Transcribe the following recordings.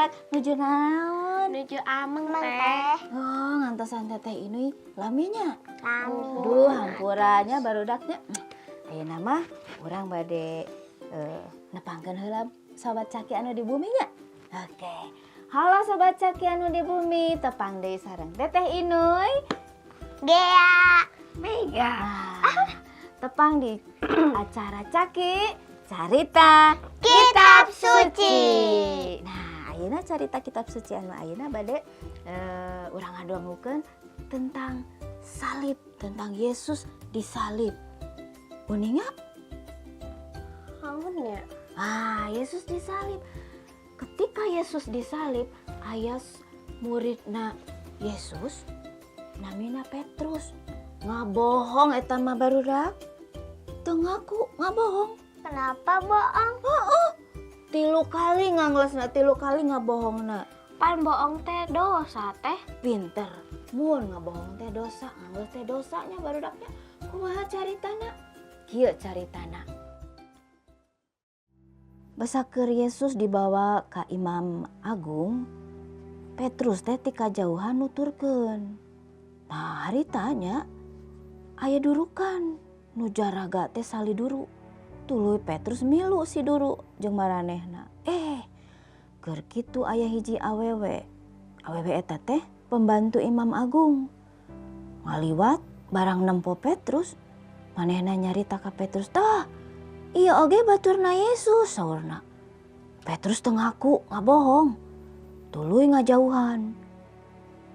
Barudak, nuju naon? Nuju ameng, Ameng, Teh. Teh. Oh, ngantosan Teteh Inuy lami nya. Lami. Duh, hampura nya, barudaknya. Ayeuna mah urang bade nepangkeun heula Sobat Caki anu di bumi nya. Oke. Halo, Sobat Caki anu di bumi, tepang deui sareng Teteh Inuy. Gea. Mega. Ah, tepang di acara Caki Carita Kitab Suci. Nah, ayeuna carita kitab suci anu ayeuna bade urang ngadangukeun tentang salib, tentang Yesus disalib. Uninga? Naon ya? Ah, Yesus disalib. Ketika Yesus disalib, aya muridna Yesus namina Petrus. Ngabohong eta mah, barudak. Teu ngaku, ngabohong. Kenapa bohong? Tilu kali nganglesna, tilu kali ngabohongna. Pan bohong teh dosa, Teh. Pinter. Mun ngabohong teh dosa, ngangles teh dosanya, barudaknya. Kumaha caritana? Kieu caritana. Basa keur Yesus dibawa ka Imam Agung, Petrus teh ti kajauhan nuturkeun. Nah, harita nya aya durukan nu jaraga teh saliduru. Tuluy Petrus milu si duru jeung maranehna. Eh, keur kitu aya hiji awewe. Awewe eta teh pembantu Imam Agung. Ngaliwat barang nempo Petrus, manehna nyarita ka Petrus, "Tah, ieu oge baturna Yesus," saurna. Petrus teu ngaku, ngabohong. Tuluy ngajauhan.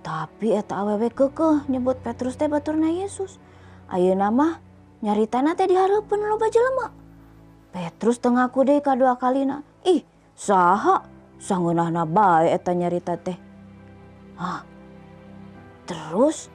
Tapi eta awewe keukeuh nyebut Petrus teh baturna Yesus. Ayeuna mah nyaritana teh di hareupeun loba jelema. Petrus teu ngaku deui kadua kalina. Ih, saha sangeunahna bae eta nyarita teh. Ah. Terus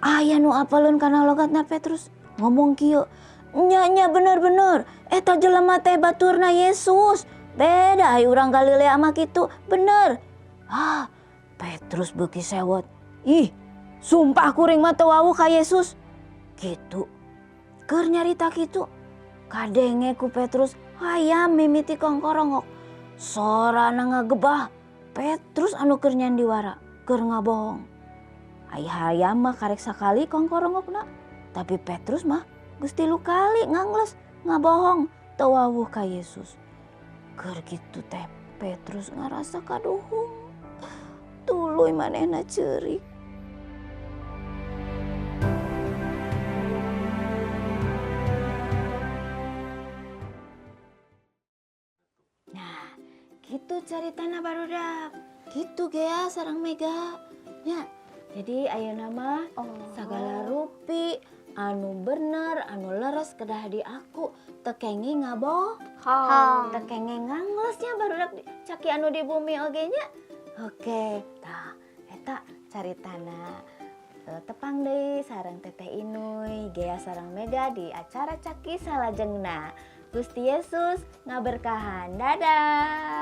aya nu apaleun kana logatna Petrus ngomong kieu, "Nya nya, bener-bener eta jelema teh baturna Yesus. Beda ai urang Galilea mah kitu, bener." Ah, Petrus beuki sewot. "Ih, sumpah kuring mah teu wawuh ka Yesus." Kitu. Keur nyarita kitu, kadenge ku Petrus hayam mimiti kongkorongok. Sorana ngagebah. Petrus anu keur nyandiwara, keur ngabohong. Ai hayam mah karek sakali kongkorongokna. Tapi Petrus mah geus tilu kali ngangles ngabohong teu wawuh ka Yesus. Keur kitu teh Petrus ngarasa kaduhung. Tuluy manehna ceurik. Nah, gitu caritana, barudak. Gitu, Gea sareng Mega. Ya, jadi ayeuna mah sagala rupi anu bener, anu leres kedah diaku, teu kenging ngabohong, Hong. teu kenging nganglesnya, barudak Caki anu di bumi oge nya. Oke, tah eta caritana. Tepang deui sareng Teteh Inuy, Gea sareng Mega di acara Caki salajengna. Gusti Yesus ngaberkahan. Dadah.